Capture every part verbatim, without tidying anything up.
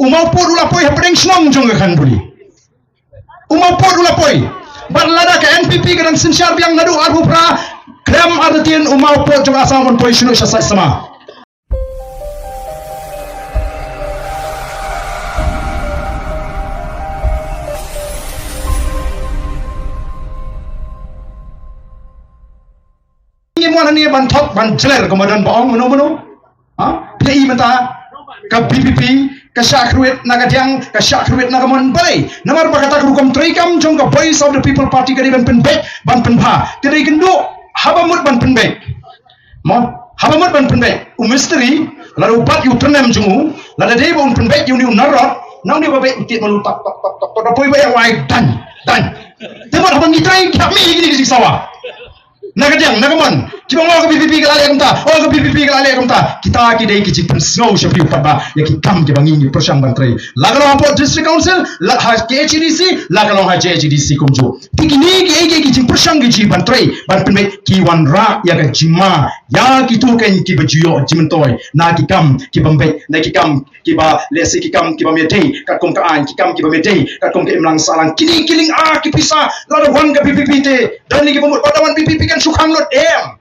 U Mawpud u la poi hapdeng shnong jong ka Khanduli. U Mawpud u la poi. Bad lada ka N P P ka dang synshar biang naduh arphew phra, khlem artatien u Mawpud jong Assam un poi shuh sha sait samla. Ngi mon hangne ban thok ban jler kumba don ba ong mano mano. Ha? Phi i mynta ka V P P ka shah khrwit na ka diang, ka shah khrwit na ka mon, balei? Namar ba kata ka rukom treikam jong ka Voice of the People Party ka dei ban pynbeit, ban pynbha. Ka dei kynduh haba mut ban pynbeit. Mo, haba mut ban pynbeit. U mistri, lada u bat ïa u tyrnem jong u, lada dei ba un pynbeit ïa une u narod, na une ba beit u tied malu tak tak tak tak tak, da poi ba ïa wai dan dan. Te mut haba ngi trei khap mi ïa kine ki jingsawa. Na ka diang, na ka mon, kiba ong ka V P P ka la leh kumta, ong ka V P P ka la leh kumta. Kita ki dei ki jingpynsngew sha phi u paidbah ïa ki kam kiba ngi ngi pyrshang ban trei. La ka long hapoh District Council, la ha K H A D C, la ka long ha J H A D C kumjuh. Te kine kiei kiei ki jingpyrshang ki jingban trei ban pynbeit ki wanrah ïa ka jingma ïa kito kein kiba ju ïoh jingmyntoi na ki kam kiba mbeit, na ki kam kiba lehse ki kam kiba ïadei katkum ka aiñ, ki kam kiba ïadei katkum ka imlang sahlang. Kine ki lynga ki pisa lada wan ka V P P te, don ne kiba mut ba da wan V P P kan shu khang lut, em.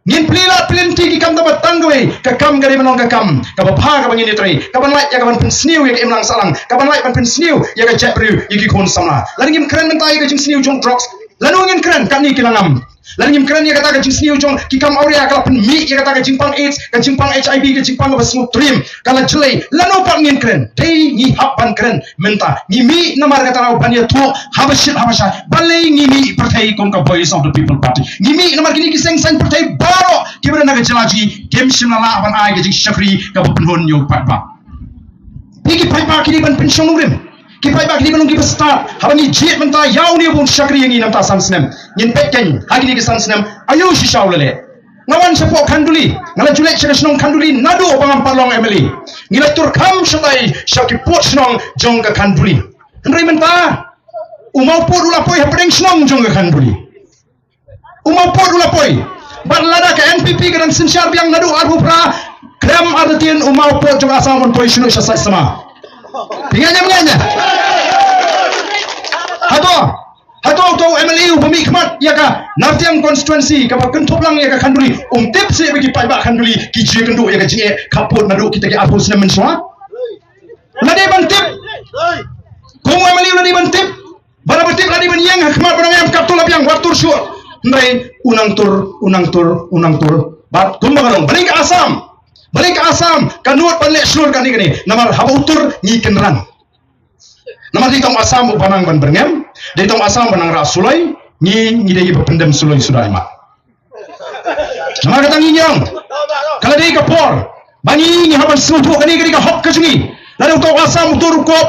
Ngin plie lad plie lynti ki kam, tangba tang kawei ka kam ka dei ban long ka kam kaba bha kaba ngin ïatrei, kaban lait ïa kaban pynsniew ïa ka imlang sahlang, kaban lait ban pynsniew ïa ka jaitbynriew, ïa ki khun samla. Lada ngim kren mynta ïa ka jingsniew jong drugs, lano ngin kren katne ki la ngam? Lada ngim kren ïa kata ka jingsniew jong ki kam awria ka la pynmih ïa kata ka jingpang AIDS, ka jingpang H I V, ka jingpang kaba sngewtriem, ka la jlei, lano pat ngin kren? Dei ngi hap ban kren mynta. Ngi mih namar kata ban ïathuh haba shit haba shai. Balei ngi mih pyrthei kum ka Voice of the People Party? Ngi mih namar kine ki seng saiñ pyrthei baroh kiba don ha ka jylla jong ngi kim shym la lah ban ai ka jingshakri kaba pynhun ïa u paidbah. Phi, ki paidbah ki dei ban pynshong nongrim. Ki paidbah ki dei ban long kiba stad. Haba ngi jied mynta ïa une ba un shakri ïa ngi na bynta san snem, ngin peit kein ha kine ki san snem aïu shisha u la leh. Nga wan shapoh Khanduli, nga la ju leit sha ka shnong Khanduli naduh ba ngam pat long M L A. Ngi la tur kham shatai sha ki pud shnong jong ka Khanduli. Hynrei mynta u Mawpud u la poi hapdeng shnong jong ka Khanduli. U Mawpud u la poi. Bad lada ka N P P ka dang synshar biang naduh arphew phra, khlem artatien u Mawpud jong Assam un poi shuh sha sait samla. Phi ngeit ne ym ngeit ne? Hato, hato uto u M L A uba mih khmat ïa ka Nartiang constituency kaba kynthup lang ïa ka Khanduli, um tip seh ba ki paidbah Khanduli ki ju ïakynduh ïa ka jingeh khappud naduh kita ki arphew snem mynshuwa? La dei ban tip. Kum u M L A la dei ban tip. Ba la ba tip la dei ban ïeng ha khmat ba nang ïam kap, to la biang, wat tur shuh. Hynrei u nang tur, u nang tur, u nang tur. Bad kumba ka long, balei ka Assam? Balei ka Assam ka nud ban leh shlur kane kane? Namar haba u tur ngi kynran. Namar dei tang Assam uba nang ban byrngem, dei tang Assam uba nang rah suloi, ngi, ngi dei ba pyndem suloi suda, i mat. Namar kata ngi ong, ka la dei ka por ba ngi, ngi hap ban sngewthuh, kane ka dei ka hok ka jong ngi. Lada uto u Assam u tur u kop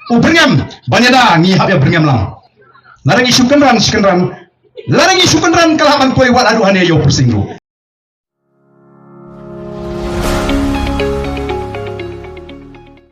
u byrngem, ban ïada ngi hap ïa byrngem lang. Lada ngi shu kynran, shu kynran. Lada ngi shu kynran ka lah ban poi wat haduh hangne ïa u Pyrshing ruh.